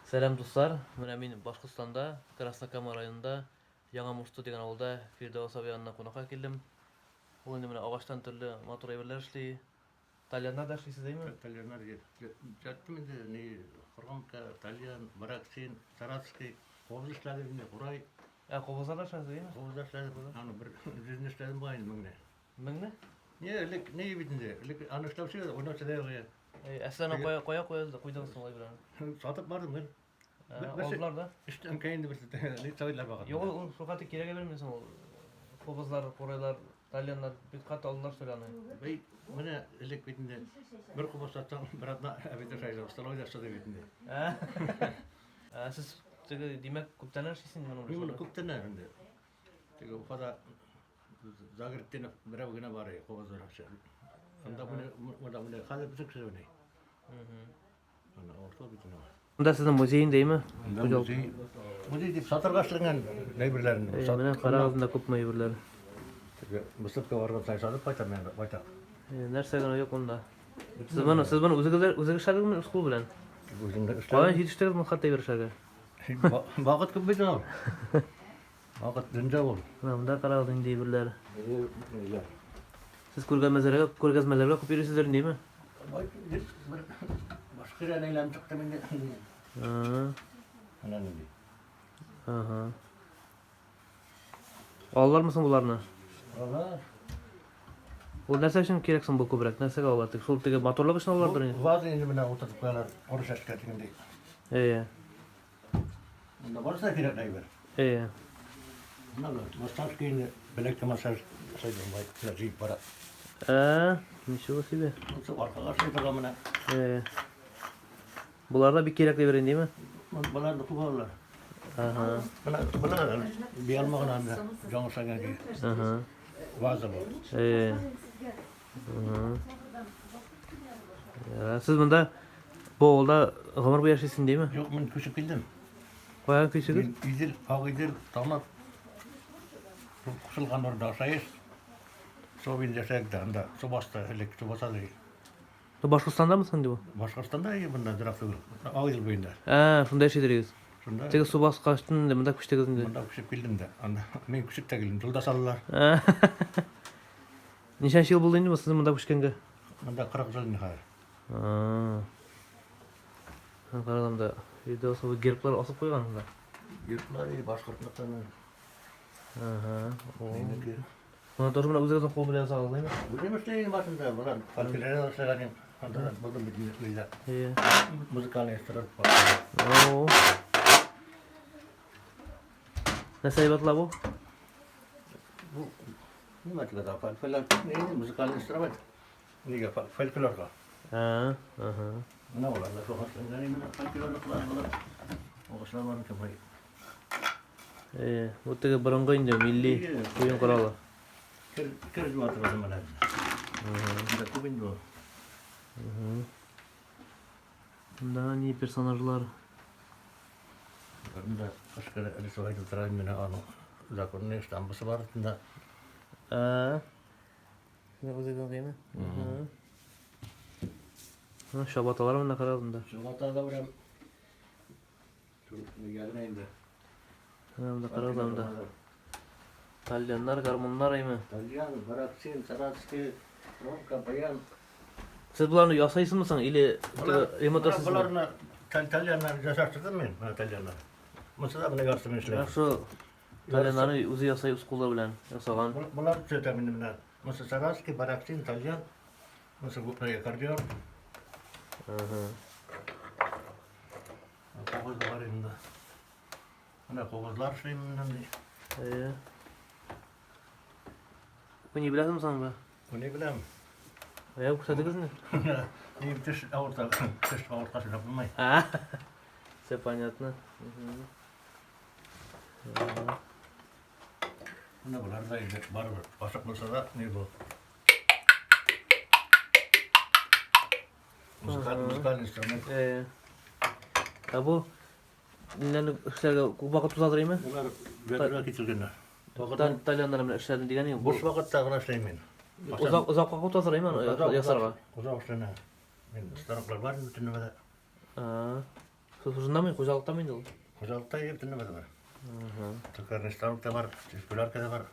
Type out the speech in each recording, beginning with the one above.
Сәлам, дуслар! Менә мин Башкортстанда, Краснокама районында, Яңа Мушты дигән авылда Фирдәвес абый янына кунакка килдем. Ул инде менә агачтан төрле матур әйберләр эшли. Тальяннар да эшлисез, әйме? Тальяннар җәттем инде, ни, хромка, тальян, бараксин, саратский, кобыз эшләдем инде, курай. Ә, кобызлар да эшләдегез, әйме? Кобыз да эшләдем, аны бер йөзне эшләдем бугай инде, меңне. Меңне? Не, элек ни бит инде, элек аны эшләүче, уйнаучы да юк иде. Ә сез аны кая кая куядыңыз соң әйберләрне? Сатып бардым гел. Алдылар да? Эштән инде берсе ни сайлар багат. Юк, ул шул хәтле кирәк әйберме соң ул? Кобызлар, курайлар, тальяннар бик каты алдылар что ли аны? Бей, менә элек бит инде бер кобыз сатсаң, бер атна обед ашайсың, столовыйда эшләде бит инде. Ә сез теге, димәк, күптәннән эшлисез инде моның белән? Мин моны күптәннән инде. Теге Уфада Загретдинов берәү генә бар иде, кобыз уйнаучы. Анда менә монда менә хәзер бөтен кеше уйный. Ана авырту бит инде. Монда сезнең музей инде, әйме? Монда музей. Музей дип сатырга эшләнгән әйберләрне. Менә карагыз, монда күпме әйберләр. Теге выставка барган саен сатып кайтам мин байтак. Нәрсә генә юк монда. Сез моны, сез моны үзегез үзегез эшләдегезме үз кул белән? Үзем дә эшләдем. Каян җитештегез моны хәтта әйбер эшләргә? Вакыт күп бит ул. Вакыт дөнья ул. Менә монда карагыз нинди әйберләр. Сез күргәзмәләргә, күргәзмәләргә күп йөрисездер инде, әйме? Бер Башкирияне әйләнеп чыктым инде. Менә нинди. Ага. Алалармы соң боларны? Алалар. Ул нәрсә өчен кирәк соң бу күбрәк? Нәрсәгә алалар? Тик шул теге матурлык өчен алалардыр инде. Ваза инде менә утыртып куялар, коры чәчкә дигәндәй. Әйе. Монда барысы да кирәк әйбер. Әйе. Менә бу массаж киеме, беләккә массаж ясыйбыз, бай, менә җыеп бара. Ә, ничего себе. Монысы аркага эшли торган менә. Әйе. Болар да бик кирәк әйбер инде, әйеме? Болар да күп алалар. Ага. Менә болар бия алмаган анда, жаңы эшләнгән көе. Ага. Ваза бу. Әйе. Ага. Сез монда бу авылда гомер буе яшисең дими? Юк, мин күчеп килдем. Каян күчегез? Мин Идел, Агыйдел, Танат кушылган урында ашайыш. Су инде яшәдек тә, анда су басты, элек су баса ди. Бу Башкортстандамы соң инде бу? Башкортстанда и монда ерак түгел. Агыйдел буенда. Ә, шунда яшидерегез. Шунда. Теге су баскачтын инде монда күчтегез инде. Монда күчеп килдем дә. Анда мин күчеп тә килдем. Юлда салдылар. Ничәнче ел булды инде бу сезнең монда күчкәнгә? Монда 40 ел инде хәзер. Карагыз анда видеосы бу герблар асып куйган монда. Герблар и башкортныкы. Ага. Минеке. Моны тоже менә үзегезнең кул белән ясагыз, әйме? Үзем эшләгән башында, болар фольклорда эшләгән идем. Анда да булдым бит өйдә. Әйе. Музыкальный инструмент бар. О. Нәрсә дип атала бу? Бу Нимә дип атала? Фольклор, музыкальный инструмент. Нигә фольклорга? А, ага. Менә болар да шуңа эшләнгән инде фольклорлыклар болар. Агачлар бар икән бай. Э, бу теге борынгы инде милли уен коралы. Кер кер жуа торган менә. Монда күп инде ул. Монда ни персонажлар? Монда кыш көне рисовать итеп менә аның законный штампысы бар монда. А. Менә үзегезнең кыймы? Ага. Чабаталар монда карагыз монда. Чабата да белән. Нигә генә инде. Менә монда карагыз монда. Тальяннар, гармуннар әйме? Тальян, бараксин, саратский, ромка, баян. Сез боларны ясайсызмы соң или ремонт ясыйсызмы? Боларны тальяннар ясаштырдым мин, менә тальяннар. Монысы да менә яртысы мин эшләдем. Шул тальяннарны үзе ясай үз кулы белән ясаган. Болар төзәтәм инде менә. Монысы саратский, бараксин, тальян. Монысы губной аккордеон. Ага. Кугыз бар инде. Менә кугызлар эшлим менә. Әйе. Бу ни беләсеңме соң бу? Бу ни беләм. Әйе, күрсәтегез инде. Ни теш авырта, теш авырта сөйләп булмый. А. Все понятно. Менә болар да инде барыбер ашык булса да ни бу. Музыкаль, музыкаль инструмент. Э. Ә бу ниләрне эшләргә күп вакыт узадыр име? Болар бәдрә кителгәннәр. Вакыт тальяннар белән эшләдем дигән идем. Буш вакытта гына эшләйм мин. Озак озак вакыт узадыр име аны ясарга? Озак эшләнә. Мин станоклар бар бөтен нәмәдә. А. Шушындамы, хуҗалыктамы инде ул? Хуҗалыкта ел төнлә бар. Токарный станок та бар, циркулярка да бар.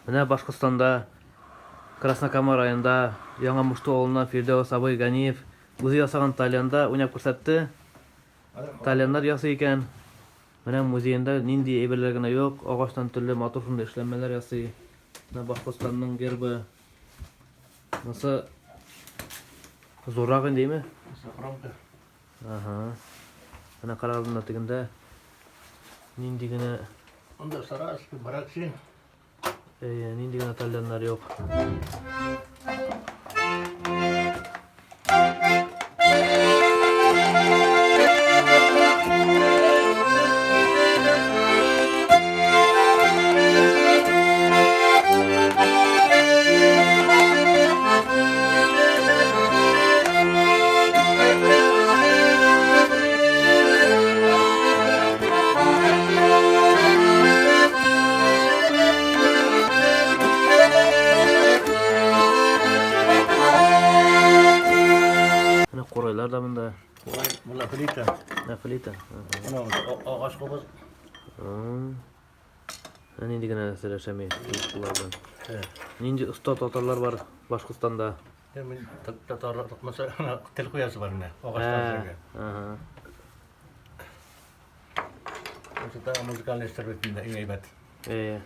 Менә Башкортстанда, Краснокама районында Яңа Мушты авылыннан Фирдәүс абый Ганиев үзе ясаган тальянда уйнап күрсәтте. Тальяннар ясый икән. Менә музеенда нинди әйберләр генә юк, агачтан төрле матур шундый эшләнмәләр ясый. Менә Башкортстанның гербы. Монысы зуррак инде, әйме? Хромка. Ага. Менә карагыз монда тегендә нинди генә Анда Саратовский, Бараксин. Әйе, нинди генә тальяннар юк. Менә курайлар да монда. Курай, монда флейта. Менә флейта. Менә агач кубыз. Ә нинди генә нәрсәләр яшәми куллар белән. Нинди оста татарлар бар Башкортстанда. Мин татарлар тукмаса тел куясы бар менә агачтан эшләнгән. Ага. Монысы музыкальный инструмент инде иң әйбәт. Әйе.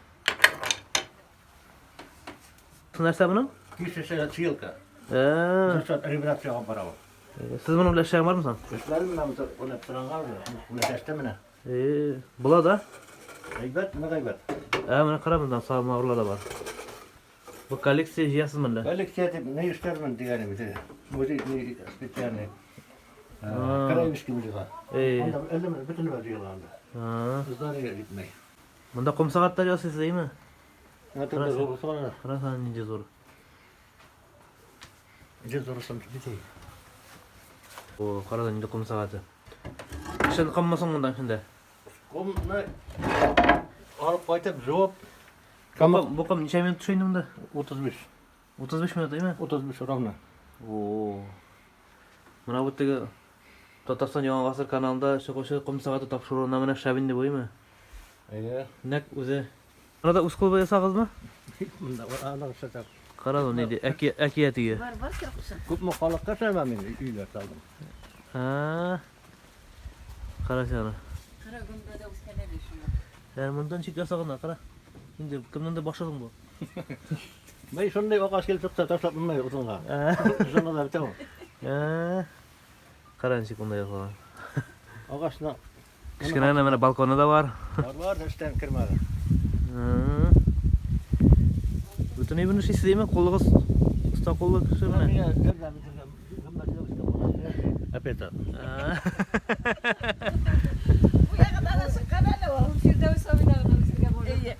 Нәрсә моның? Кишечә силка. Ә. Ребрация алып бара ул. Сез моның белән эшләгән бармы соң? Эшләдем менә монысы уйнап торганга уже. Менә чәчтем менә. Була да? Әйбәт, нык әйбәт. Ә, менә кара монда самавырлар да бар. Бу коллекция җыясызмы әллә? Коллекция дип ни эшләрмен дигәнем иде. Музей ни специальный. Краеведческий музейга. Анда әллә бөтен бер җыелган анда. Здание җитмәй. Монда ком сәгатьләр ясыйсыз, әйме? Это зур саны. Кара нинди зур. Нинди зур сан бит. О, кара нинди ком сәгате. Сен коммасың монда эчендә. Комны алып кайтып жуып. Бу ком ничә минут төшә инде монда? 35. 35 минут, әйме? 35 ровно. О. Менә бу теге Татарстан Яңа гасыр каналында чыгучы ком сәгате тапшыруына менә шәп инде бу, әйме? Әйе. Нәкъ үзе. Монда үз кул белән ясагызмы? Монда ана ясап. Кара ул нинди әкият өе. Бар, бар кирәксен. Күпме халыкка шәмә мин өйләр салдым. Ха. Кара син аны. Кара гөмбә дә үскән әле шунда. Ә монда ничек ясаганнар, кара. Инде кемнән дә башладың бу? Мин шундый агач килеп чыкса ташлап булмый утынга. Шуны да бетә ул. Кара ничек монда ясалган. Агачны Кечкенә генә менә балконы да бар. Бар, бар, эштән кермәде. Бөтен әйберне эшлисез димме? Кулыгыз оста куллы кеше менә. Опять. Бу ягына да чыккан әле ул. Фирдәүс абыйда гына үсергә булды. Әйе.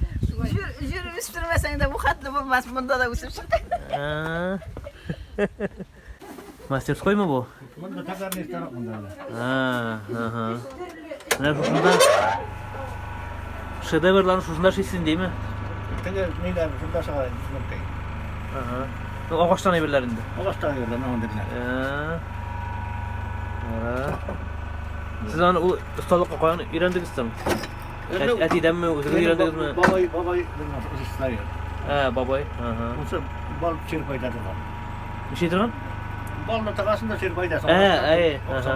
Җир, җир үстермәсәң дә бу хәтле булмас, монда да үсеп чыкты. Мастерскоймы бу? Монда токарный станок монда әле. Ага. Менә шушында шедеврларны шушында эшлисең димме? Теге ниләр шунда чыга инде. Ага. Ну, агачтан әйберләр инде. Агачтан әйберләр, менә мондый. Ара. Сез аны ул осталыкка каян өйрәндегез соң? Әтидәнме, үзегез өйрәндегезме? Бабай, бабай белән эшләр. Ә, бабай. Ага. Монысы бал череп айда торган. Ничә торган? Балны тыгасың да череп айдасың. Ә, әй. Ага.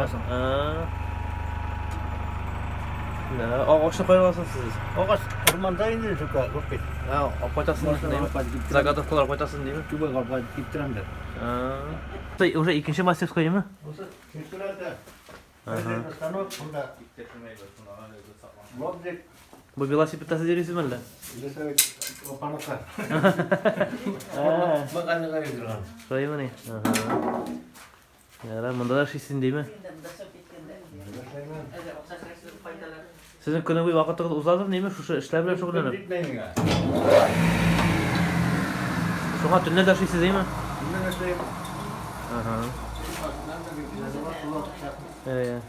Агачны каян аласыз сез? Агач урманда инде шука күп бит. Ә, алып кайтасыз димме? Заготовкалар кайтасыз димме? Түбәгә алып кайтып киптерәм дә. Уже икенче мастерскоймы? Бусы циркулярда. Ага. Станок монда. Лобзик. Бу велосипедта сез йөрисезме әллә? Велосипед апаныкы. Магазинга йөргән. Шулаймыни? Ага. Ярар, монда да эшлисең димме? Сезнең көне буе вакытыгыз узадыр, неме шушы эшләр белән шөгыльләнеп? Җитмәй миңа. Шуңа төнлә дә эшлисез, әйме? Төнлә дә эшләйм. Ага. Әйе.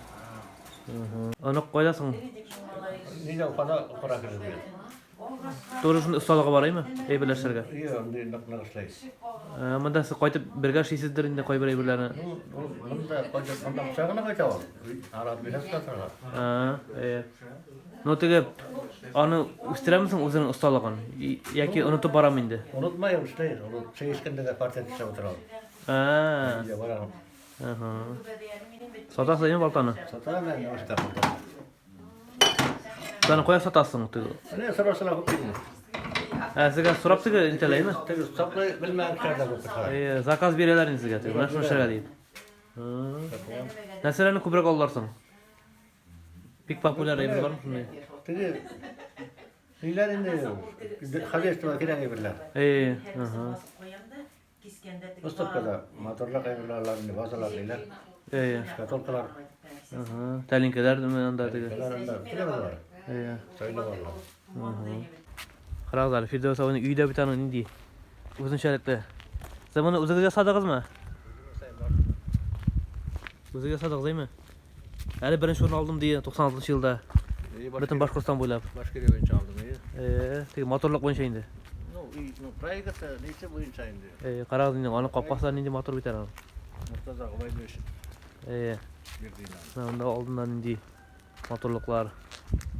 Онык кайда соң? Нидә Уфада укырга керде. Тоже шундый осталыгы бар, әйме? Әйберләр эшләргә. Ие, андый нык-нык эшләй. Ә, Монда сез кайтып бергә эшлисездер инде кайбер әйберләрне. Ну, ул монда кайтып, монда акча гына кайта ул. Арат бирә сатырга. А, әйе. Ну теге аны үстерәме соң үзенең осталыгын? Яки онытып барамы инде? Онытмай ул эшләй. Ул чәй эчкәндә дә партия төшә утыра ул. А, Өйгә бара. ага. Сатасыз инде балтаны. Сата мен эштә булды. Саны кая сатасың теге? Менә сорасалар күп инде. Ә, сезгә сорап теге интеләйме? Теге саклый белмәгән кешеләр дә күп бит. Әйе, заказ бирәләр инде сезгә теге. Менә шуны эшләргә дип. Нәрсәләрне күбрәк алалар соң? Бик популяр әйбер бармы шундый? Теге ниләр инде хозяйство кирәк әйберләр. Әйе, ага. Выставкада моторлар әйберләр алар инде вазалар ниләр, Әйе. шкатулкалар. Ага. Тәлинкәләр дә анда теге. Алар анда төрле бар. Әйе. Сайлап алалар. Карагыз әле, Фирдәүс абыйның өе дә бит аның нинди үзенчәлекле. Сез моны үзегез ясадыгызмы? Үзегез ясадыгыз, әйме? Әле беренче урын алдым ди 96 елда. Бөтен Башкортстан буйлап. Башкирия буенча алдым, әйе. Э, теге матурлык буенча инде. Ну, и, ну, проекты ничә буенча инде. Э, карагыз инде, аның капкасы нинди матур бит әле аның. Муртаза Губайдуллович Э, бирде инде. менә монда алдында нинди матурлыклар.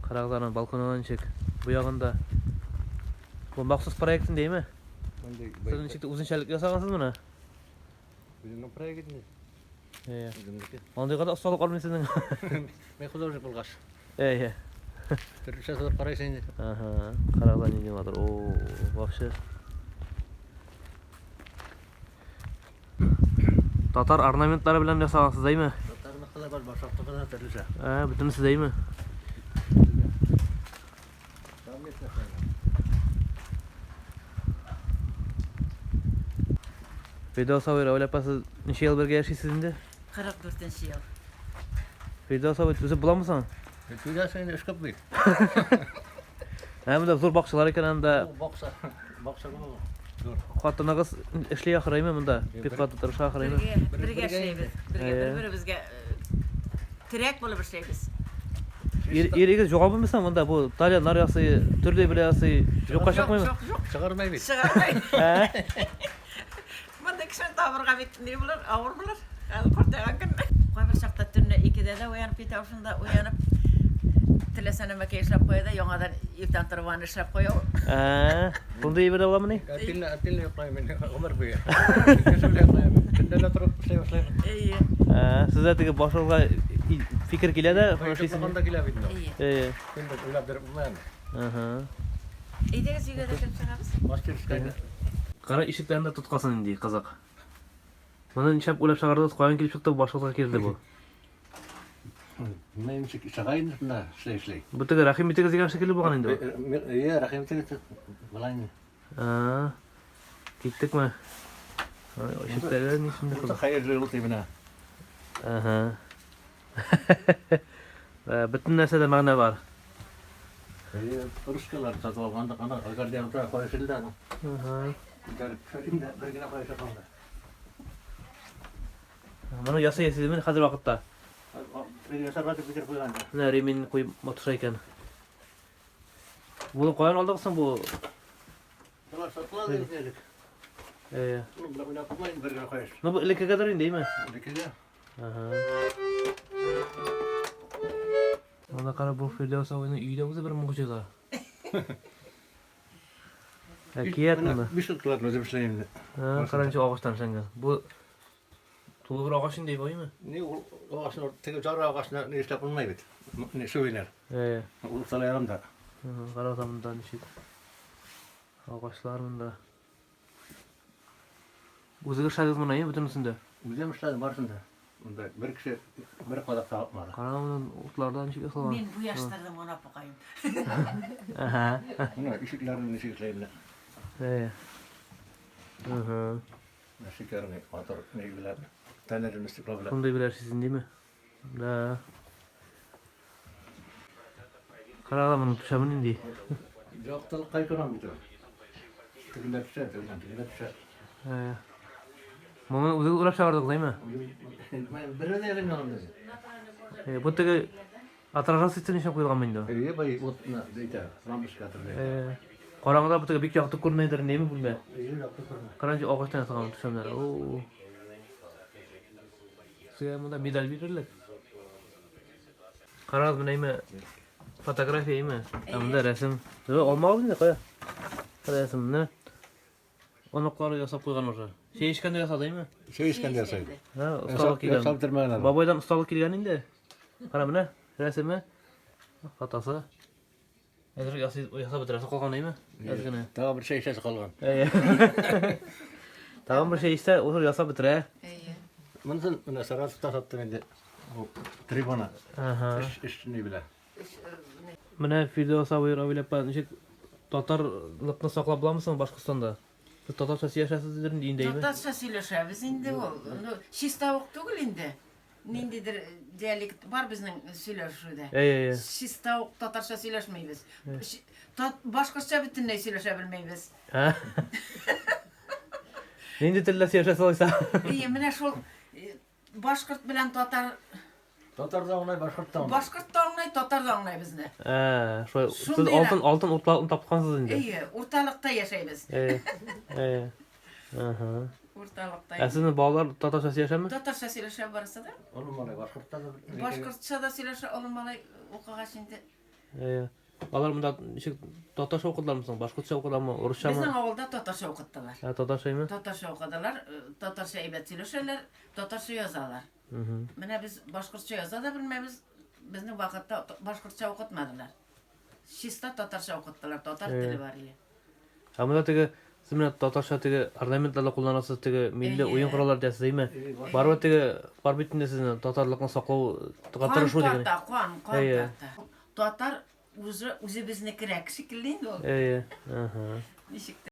Карагыз аның балконына ничек. Бу ягында. Бу махсус проект инде, әйме? Мондый Сез ничек тә үзенчәлек ясагансыз моны? Үземнең проект инде. Э. Үземнеке. Андыйга да осталык бармы сезнең? Мин художник булгач. Әйе. Төрлечә сызып карыйсың инде. Ага, карагыз нинди матур. О, вообще. Татар орнаментлары белән ясагансыз, әйме? Татарныкы да бар, башкортныкы да төрлечә. Ә, бөтенесе дә әйме? Там нет нәрсә. Фирдәүс абый, Равил апа, сез ничә ел бергә яшисез инде? 44 ел. Фирдәүс абый, түзеп буламы соң? Түзәсең инде эш күп бит. Ә, монда зур бакчалар икән анда. Бакча, бакча күп. Зур. Хатыныгыз эшли ахры, әйме монда? Бик каты тырыша ахры, әйме? Бергә, бергә эшләйбез. Бергә Әйе. бер-беребезгә терәк булып эшләйбез. Ир, ирегез югалмыймы соң монда? Бу тальяннар ясый, төрле әйберләр ясый. Юкка Юк, чыкмыймы? юк, юк. Чыгармай бит. Чыгармай. Ә? Монда кешене табырга бит ни булыр, авыр булыр. Әле картайган көн. Кайбер чакта төнлә 2дә дә уянып китә, шунда уянып теләсә нәмәкәй эшләп куя да, яңадан иртән торып аны эшләп куя. Ә, шундый әйбер дә буламыни? Төнлә, төнлә йоклыйм мин гомер буе. Кеше белән йоклыйм. Төнлә дә торып эшләй башлыйм. Әйе. Ә, сездә теге башыгызга фикер килә дә, шуны эшлисез. Йоклаганда килә бит инде. Әйе. Әйе. Төнлә уйлап биреп булмый аны. Ага. Әйдәгез өйгә дә кереп чыгабыз. Мастерская. Кара ишекләрен дә тоткасын инде, кызык. Моны нишләп уйлап чыгардыгыз, каян килеп чыкты, башыгызга килде бу? Менә ничек чыга инде шунда эшләй эшләй. Бу теге рәхим итегез дигән шикелле булган инде бу. Әйе, рәхим итегез. Болай инде. А, киттекме? Ай, Ишекләре ни шундый Бу кызык. хәерле юл ди менә. Ага. Ә, Бөтен нәрсәдә мәгънә бар. Әйе, русскалар сатып алганда ана аккордеон тора куя инде аны. Ага. Күтәреп инде бер генә куя калды. Моны ясый ясый хәзер вакытта. Бер ясарга дип бетереп куйган. Менә ремень куеп маташа икән. Буны каян алдыгыз соң бу? Болар сатыла инде элек. Э, Ну, белән уйнап булмый инде бер генә куя. ну бу элеккегедер инде, әйме? Элеккеге. Ага. Анда кара бу Фирдәүс абыйның өйдә үзе бер могҗиза. Әкият моны. Биш утларны үзем эшләйм инде. Ха, кара ничек агачтан эшләнгән. Бу тулы бер агач инде, әйме? Ни ул агачны теге жара агачны ни эшләп булмый бит. Ни шүгеләр. Э, Ул салаярым да. кара монда ничек. Агачлар монда. Үзегез эшләдегез моны, әйме, бөтенесен дә? Үзем эшләдем барысын да. Монда бер кеше бер кадак тапмады. Кара моны утлардан ничек ясалган. Мин буяштырдым аны апакаем. Ага. Менә ишекләрне ничек эшләйм менә. Э. Ага. Менә шикәрне матур ни белән. Тәнәрне стекло белән. Шундый беләр сизин дими? Да. Кара моның түшәме нинди. Яктылык кайкырам бит ул. Тегендә төшә, тегеннән тегендә төшә. Ә. Моны үзегез уйлап чыгардыгыз, әйме? Бере дә ярым янында. Э, бу теге отражаться итсен өчен куелганмы инде? Әйе, бай, вот на, әйтә, лампочка отражает. Э, караңгыда бу теге бик якты күренәдер, неме бүлмә? Әйе, якты күренә. Кара ничек агачтан ясалган түшәмнәр. О. Сезгә монда медаль бирерлек. Карагыз, менә әйме фотография әйме? Ә монда рәсем. Э, алмагыз инде, кая? Рәсем, менә. Оныклары ясап куйган уже. Чәй эчкәндә ясады әйме? Чәй эчкәндә ясайды. Һа, осталык килгән. Ясап бетермәгән әле. Бабайдан осталык килгән инде. Кара менә рәсеме, фотосы. Әзер ясый ясап бетерәсе калган әйме? Әз генә. Тагы бер чәй эчәсе калган. Әйе. Тагын бер чәй эчсә, ул ясап бетерә. Әйе. Монысын менә Саратовта саттым инде. Бу трибуна. Ага. Эш эш ни белә. Менә Фирдәүс абый, Равил апа, ничек татарлыкны саклап буламы соң Башкортстанда? Сез татарча сөйләшәсездер инде инде, әйме? Татарча сөйләшәбез инде ул. Ну, чиста ук түгел инде. Ниндидер диалект бар безнең сөйләшүдә. Әйе, әйе. Чиста ук татарча сөйләшмибез. Башкортча бөтенләй сөйләшә белмибез. Һа? Нинди телдә сөйләшәсез алайса? Әйе, менә шул э, башкорт белән татар, Татар да аңлай, башкорт та аңлай. башкорт та аңлай, татар да аңлай безне. Ә, шулай. Сез Шундыйрак. алтын алтын урталыкны тапкансыз инде. Әйе, урталыкта яшәйбез. Әйе. Әйе. Аһа. Урталыкта. Ә сезнең балалар татарча сөйләшәме? Татарча сөйләшә барысы да. Олы малай башкортта да. Башкортча да сөйләшә, олы малай укыгач инде. Әйе. Алар монда ничек татарча укыдылармы соң? Башкортча укыдылармы? Урысчамы? Безнең авылда татарча укыттылар. Ә, татарча име? Татарча укыдылар, э, татарча әйбәт сөйләшәләр, татарча язалар. Менә без башкортча яза да белмәбез. Безнең вакытта башкортча укытмадылар. Чиста татарча укыттылар, татар Э. теле бар иде. Ә монда теге сез менә татарча теге орнаментлар да кулланасыз, теге милли Әйе. уен кораллар диясез, әйме? Барыбер теге бар бит инде сезнең татарлыкны саклауга Кан тырышу дигән. тарта, кан, кан Әйе. тарта. Татар үзе үзебезнекерәк шикелле инде ул. Әйе. Аһа. Ничек тә.